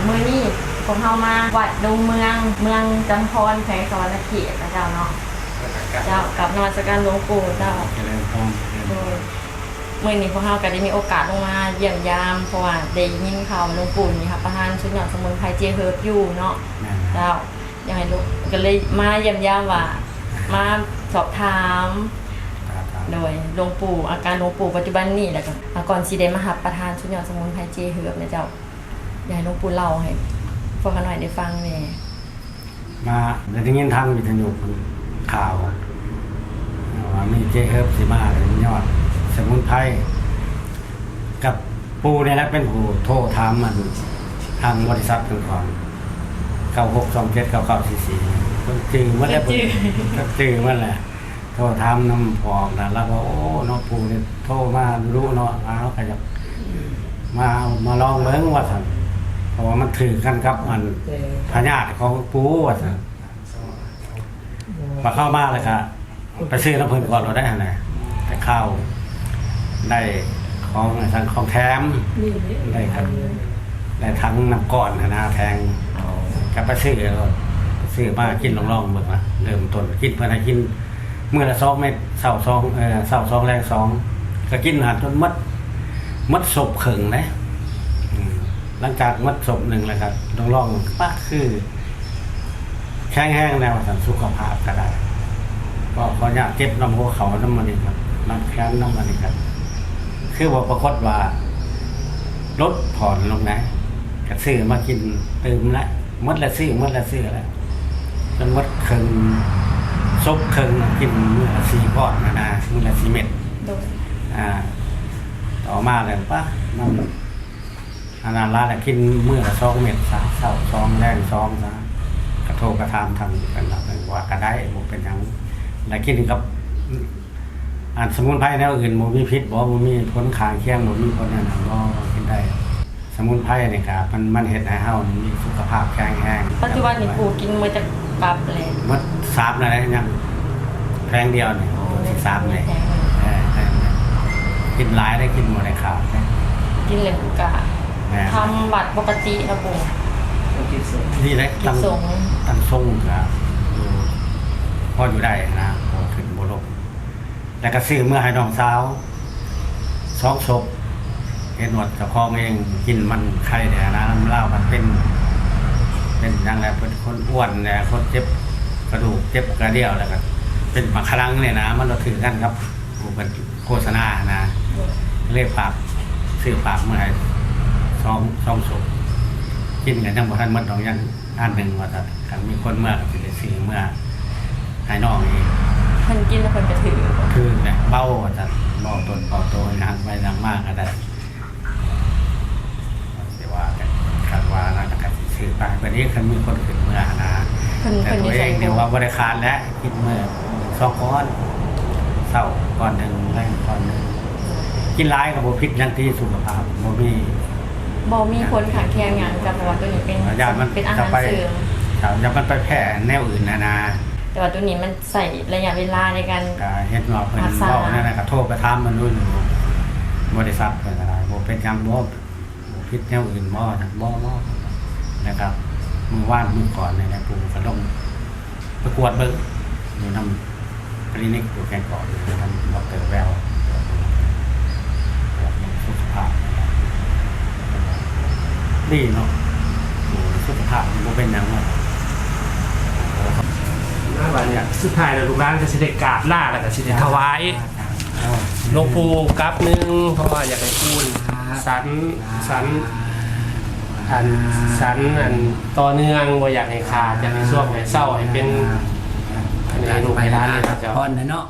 ມື້ນີ້ພວກເຮົາມາວັດດົງເມືອງ ເມືອງຈຳພອນ ແຂວງສະຫວັນນະເຂດນະເຈົ້າເນາະ. ເຈົ້າ ກັບນະມັດສະການຫຼວງປູ່ເຈົ້າ. ຈະເລີນພອນ ຈະເລີນພອນ. ໂດຍ ມື້ນີ້ພວກເຮົາກໍໄດ້ມີໂອກາດລົງມາຢ້ຽມຢາມ ເພາະວ່າໄດ້ຍິນຂ່າວວ່າຫຼວງປູ່ນີ້ຮັບປະທານຊຸດຍອດສະໝຸນໄພເຈເຮີບຢູ່ເນາະ. ແມ່ນ. ເຈົ້າ ຢາກໃຫ້ ກໍເລີຍມາຢ້ຽມຢາມວ່າ ມາສອບຖາມ ໂດຍ ຫຼວງປູ່ ອາການຫຼວງປູ່ປັດຈຸບັນນີ້ ແລ້ວກໍ ອ່າ ກ່ອນຊິໄດ້ມາຮັບປະທານຊຸດຍອດສະໝຸນໄພເຈເຮີບນະເຈົ້າ. ຢາກໃຫ້ຫຼວງປູ່ເລົ່າໃຫ້ພວກຂ້ານ້ອຍໄດ້ຟັງແດ່. ມາໄດ້ຍິນທາງວິທະຍຸຂ່າວວ່າມີເຈເຮີບຊິມາ ຍອດສະໝຸນໄພ ກັບປູ່ນີ້ແຫຼະເປັນຜູ້ໂທຖາມ ອັນ ທາງບໍລິສັດເພິ່ນກ່ອນ ເກົ້າຫົກສອງເຈັດ ເກົ້າເກົ້າສີ່ສີ່ ເພິ່ນຈື່ໝົດແລ້ວ ເພິ່ນ ເພິ່ນຈື່ໝົດແລ້ວ. ໂທຖາມນຳພໍ່ອອກນະ ລາວວ່າ ໂອ້ ເນາະ ປູ່ນີ້ໂທມາດຸເນາະ ລາວກໍຢາກມາ ມາລອງເບິ່ງວ່າຊັ້ນ ເພາະວ່າມັນຖືກກັນກັບ ອັນ ພະຍາດຂອງປູ່ວ່າຊັ້ນ. ວ່າເຂົ້າມາແລ້ວກໍໄປຊື້ນຳເພິ່ນກ່ອນໂລດໄດ໋ຫັ້ນນະ ແຕ່ຂ່າວໄດ້ຂອງ ຂອງແຖມ ໄດ້ ໄດ້ຖັງນ້ຳກ້ອນຫັ້ນນະ ແຖງ ກໍໄປຊື້ໂລດ ຊື້ມາກິນລອງໆເບິ່ງນະ ເລີ່ມຕົ້ນກິນ ເພິ່ນໃຫ້ກິນ ມື້ລະສອງເມັດ ເຊົ້າສອງ ເອີ ເຊົ້າສອງ ແລງສອງ ກໍກິນຫັ້ນຈົນໝົດ ໝົດສົບເຄິ່ງເດ້. ອືມ ຫຼັງຈາກໝົດສົບໜຶ່ງແລ້ວກໍລອງໆ ປະ ຄືແຂງແຮງແລ້ວວ່າຊັ້ນ ສຸຂະພາບກໍໄດ້ ກໍ ກໍຍາກເຈັບນຳຫົວເຂົ່ານຳອັນນີ້ ນຳແຂນນຳອັນນີ້ ຄືວ່າປາກົດວ່າ ລົດຜ່ອນລົງນະ ກໍຊື້ມາກິນຕື່ມລະ ໝົດລະຊື້ ໝົດລະຊື້ລະ ຈົນໝົດເຄິ່ງ ສົບເຄິ່ງ ກິນມື້ລະສີ່ກ້ອນນະ ມື້ລະສີ່ເມັດ. ໂດຍ ອ່າ ຕໍ່ມາແລ້ວປະ ມັນ ອັນນັ້ນລະ ແລ້ວກິນມື້ລະສອງເມັດຊະ ເຊົ້າສອງ ແລງສອງຊະ ກະໂທກະຖາມທາງເພິ່ນລະ ເພິ່ນວ່າກະໄດ້ ບໍ່ເປັນຫຍັງ ແລ້ວກິນກັບ ອັນສະໝຸນໄພແນວອື່ນບໍ່ມີພິດບໍ່? ບໍ່ມີຜົນຂ້າງຄຽງ ບໍ່ມີຜົນຫຍັງບໍ່? ກິນໄດ້ ສະໝຸນໄພນີ້ກະ ມັນ ມັນເຮັດໃຫ້ເຮົານີ້ມີສຸຂະພາບແຂງແຮງ. ປັດຈຸບັນນີ້ປູ່ກິນໝົດຈັກປັບແລ້ວ? ໝົດສາມແລ້ວ ຍັງແຜງດຽວນີ້ ໂອ້ ໂຕທີສາມນີ້ ແຜງ ເອີ ແຜງ ກິນຫຼາຍໄດ້ ກິນບໍ່ໄດ້ຂາດເດ້ ກິນແລ້ວກະ ແມ່ນ ທຳວັດປົກກະຕິເນາະປູ່ ນີ້ແຫຼະ ຕັ້ງ ຕັ້ງຊົງກະຢູ່ ພໍຢູ່ໄດ້ຫັ້ນນະ ບໍ່ຂຶ້ນບໍ່ລົງ. ແລ້ວກໍຊື້ເມືອໃຫ້ນ້ອງສາວສອງສົບ ເຫັນວ່າເຈົ້າຂອງເອງກິນມັນໄຄແດ່ນະ ລາວມັນເປັນ ເປັນຫຍັງແຫຼະ ເປັນຄົນອ້ວນແດ່ ຄົນເຈັບກະດູກເຈັບກະດ່ຽວ ແລ້ວກໍເປັນໝາກຂະລັງນີ້ນະ ມັນບໍ່ຖືກກັນກັບຜູ້ເພິ່ນໂຄສະນານະ ເລີຍຝາກ ຊື້ຝາກເມືອໃຫ້ສອງ ສອງສົບ ກິນກໍຍັງບໍ່ທັນໝົດດອກ ຍັງ ອັນໜຶ່ງວ່າຊັ້ນ ຄັນມີຄົນເມືອກໍຊິໄດ້ຊື້ເມືອໃຫ້ນ້ອງອີກ ເພິ່ນກິນແລ້ວເພິ່ນກໍຖືກ ຖືກແຫຼະ ເບົາວ່າຊັ້ນ ເບົາຕົນເບົາໂຕ ຍ່າງໄປຍ່າງມາກໍໄດ້ ຊິວ່າກັນ ຄັນວ່ານັ້ນກໍຊິຊື້ໄປ ບັດນີ້ຄັນມີຄົນຂຶ້ນເມືອຫັ້ນນະ ເພິ່ນ ແຕ່ ເພິ່ນ ຕົວເອງນີ້ວ່າບໍ່ໄດ້ຂາດແຫຼະ ກິນມື້ສອງກ້ອນ ເຊົ້າກ້ອນໜຶ່ງ ແລງກ້ອນໜຶ່ງ ກິນຫຼາຍກໍບໍ່ຜິດຫຍັງຕິ ສຸຂະພາບບໍ່ມີ ບໍ່ມີຜົນຂ້າງຄຽງຫຍັງ ກໍເພາະວ່າໂຕນີ້ເປັນ ຢ້ານມັນ ເປັນອາຫານເສີມ ຢ້ານມັນໄປແພ້ແນວອື່ນຫັ້ນນະ ແຕ່ວ່າໂຕນີ້ມັນໃຊ້ໄລຍະເວລາໃນການ ກໍເຫັນວ່າເພິ່ນເວົ້າແນວນັ້ນ ກໍໂທໄປຖາມເພິ່ນດູ ບໍລິສັດເພິ່ນກໍໄດ້ ບໍ່ເປັນຫຍັງບໍ່ ບໍ່ຜິດແນວອື່ນບໍ່ ບໍ່ ບໍ່ ແລ້ວກໍມື້ວານມື້ກ່ອນນີ້ແຫຼະ ປູ່ກໍລົງໄປກວດເບິ່ງຢູ່ນຳ ຄລີນິກຢູ່ແກ່ງກອກ ຢູ່ນຳ ດອກເຕີ ແວວ ກວດເບິ່ງສຸຂະພາບ ດີເນາະ ໂອ້ ສຸຂະພາບບໍ່ເປັນຫຍັງເນາະ. ມາບາດນີ້ ສຸດທ້າຍແລ້ວ ລູກຫຼານກໍຊິໄດ້ກາບລາ ແລ້ວກໍຊິໄດ້ຖວາຍ ເອົາ ຫຼວງປູ່ກັບໜຶ່ງ ເພາະວ່າຢາກໃຫ້ປູ່ສັນ ສັນ ອັນ ສັນ ອັນ ຕໍ່ເນື່ອງ ບໍ່ຢາກໃຫ້ຂາດ ຢາກໃຫ້ຊ່ວງໃຫ້ເຊົາ ໃຫ້ເປັນ ໃຫ້ລູກໃຫ້ຫຼານເດ້ເຈົ້າ ພັກຜ່ອນເນາະ.